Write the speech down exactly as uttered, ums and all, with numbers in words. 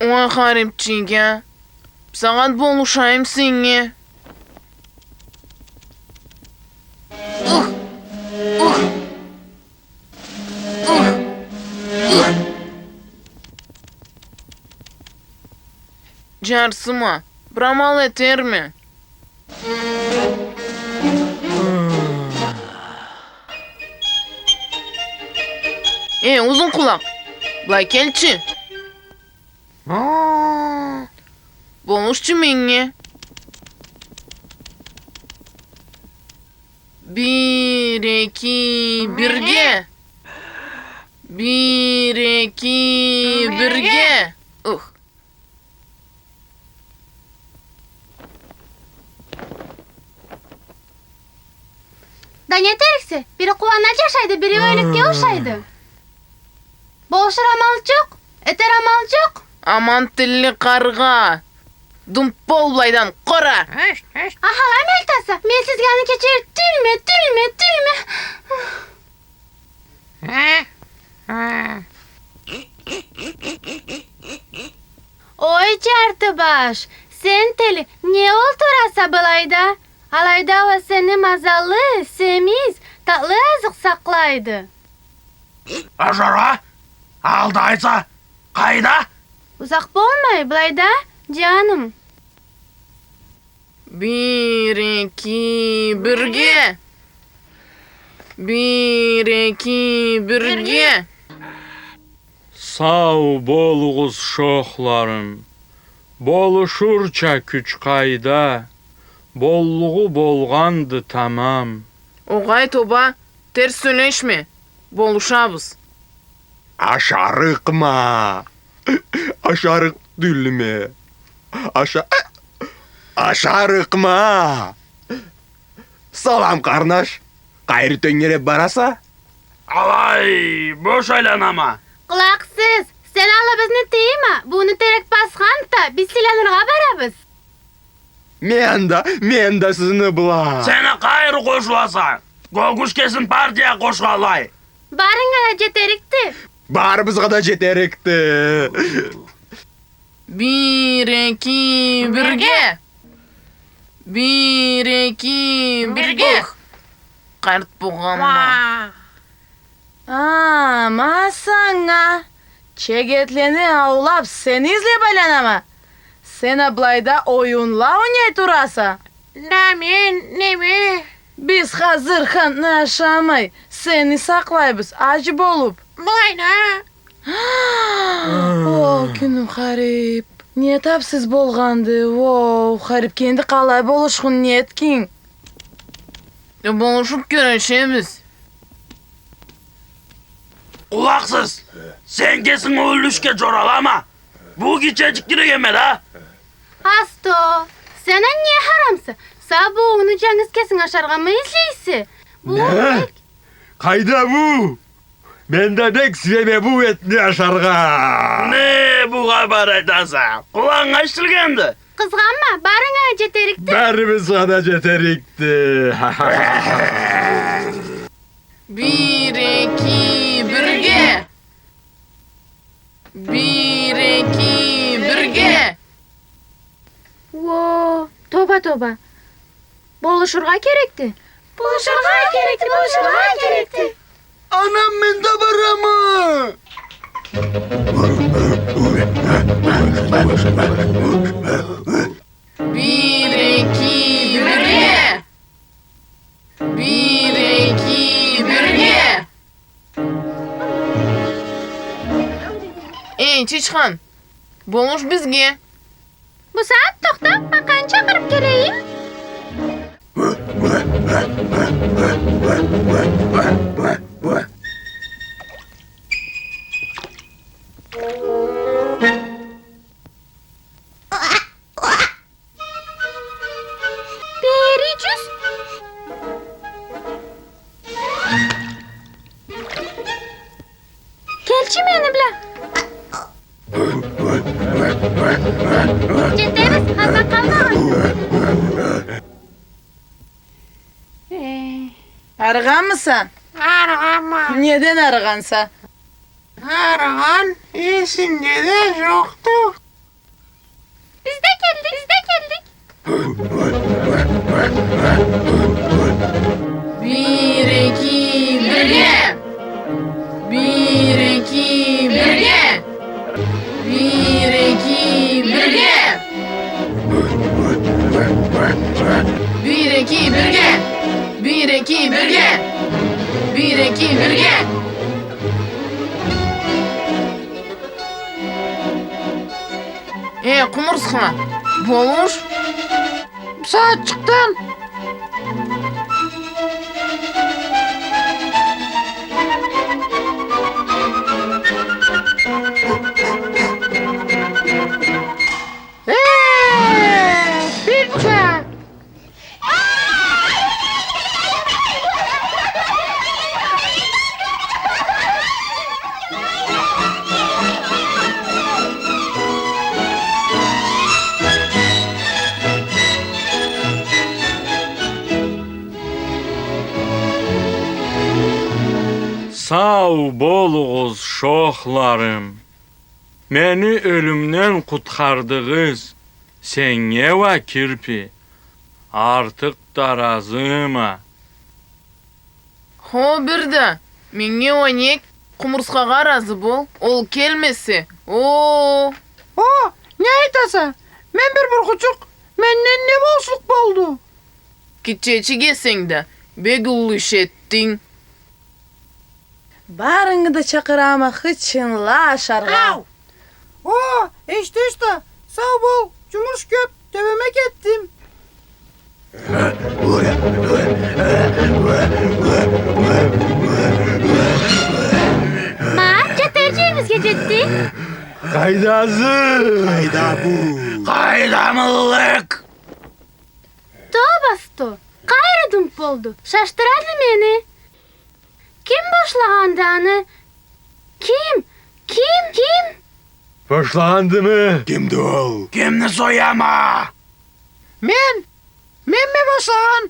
Уой, харипчик а, бусагъат болушайым сеннге. Ух! Ух! Ух! Ух! Джарсыма, бир амал этерме? Э, узун къулакъ, былай келчи. Болушчу меннге. Бир, эки, бирге. Бир, эки, бирге. Ух. Да не этериксе? Бири къууаннга джашайды, бири ёлекге ушайды. Болушур амал джокъ, этер амал джокъ. Аман тилли къаргъа. Думп бол былайдан, къора! Аха, алай айтаса, мен сизге аны кечерик тюлме, тюлме, тюлме. Ой, Джарты баш, сен тели не олтураса былайда? Алайда уа сени мазаллы, семиз, татлы азыкъ сакълайды. Ашаргъа? Алдайса, къайда? Узакъ болмай, былайда, джаным. Бир, эки, бирге. Бир, эки, бирге. Сау болугъуз, шохларым. Болушурча кюч къайда? Боллугъу болгъанды тамам. Огъай, тоба, терс сёлешме. Болушабыз. Ашарыкъма. Ашарыкъ тюлме. Аша-, ашарыкъма. Салам, къарнаш. Къайры тёнгереп бараса? Алай, бош айланама. Къулакъсыз, сен алыбызны тыйма, бууну терек басханды да, биз сыйланыргъа барабыз. Мен да, мен да сизни бла. Сен а къайры къошуласа? Гогуш кесин партиягъа къошханлай. Барынга да джетерикди. Барыбызгъа да джетерикди. Бир, эки, бирге. Бир, эки, бирге. Ух, къарт болгъанма. Уа. А, ма санга. Чегетлени аулап, сени излеп айланама. Сен а былайда оюнла ойнай тураса. Да мен неме? Биз хазыр хантны ашамай, сени сакълайбыз, ач болуп. Былайда. О, кюнюм харип. Не тапсыз болгъанды, о, харип кенди къалай болушхун, не этгин? Э, болушуп кюрешебиз. Къулакъсыз! Сен кесинг ол юлюшге джоралама! Бу гитчеджик кирегенме да! Асто, сен а не харамса? Са бууну джангыз кесинг ашаргъамы излейсе? Бу... Не? Къайда бу? Мен да бек сюеме бу этни ашаргъа. Не бу хапар айтаса? Къулагъынг ачылгъанды. Къызгъанма, барынга джетерикди. Барыбызгъа да джетерикди. Бир, эки, бирге. Бир, эки, бирге. Уо, тоба, тоба. Болушургъа керекди. Болушургъа керекди, болушургъа керекди. Анам, мен да барама. Бир, эки, бирге. Бир, эки, бирге. Эй, чычхан, болуш бизге. Бусагъат тохтап, къакъаны чакъырып келейим. Бери джюз. Чы мени бла. Джетебиз, хазна къалмагъан. Арыгъанмыса? Арыгъанма. Неден арыгъанса? Арыгъан эсимде да джокъду. Биз да келдик, биз да келдик. Бир, эки, бирге! Бир, эки, бирге! Бир, эки, бирге! Бир, эки, бирге! Бир, эки, бирге! Бир, эки, бирге! Э, къумурсха, болуш. Бусагъатчыкъдан. Э, Пирча! Сау болугъуз, шохларым. Мени ёлюмден къутхардыгъыз. Сеннге уа, Кирпи, артыкъ да разыма. Хо, бир да, меннге уа нек, къумурсхагъа разы бол, ол келмесе, о. О, не айтаса? Мен бир бургъучукъ, менден не болушлукъ болду? Гитчечик эсенг да, бек уллу иш этдинг. Барынгы да чакъырама хычынла ашаргъа. Ау! О, эште, эште, сау бол, джумуш кёб, тёбеме кетдим. Ма, джетер джерибизге джетдик. Къайдазы? Къайда бу? Къайда мыллык? Тоба-сто, къайры думб болду, шашдырады мени. Ким бошлагъанды аны? Ким? Ким? Ким? Бошлагъандымы? Кимди ол? Кимни сояма? Мен! Менме бошлагъан!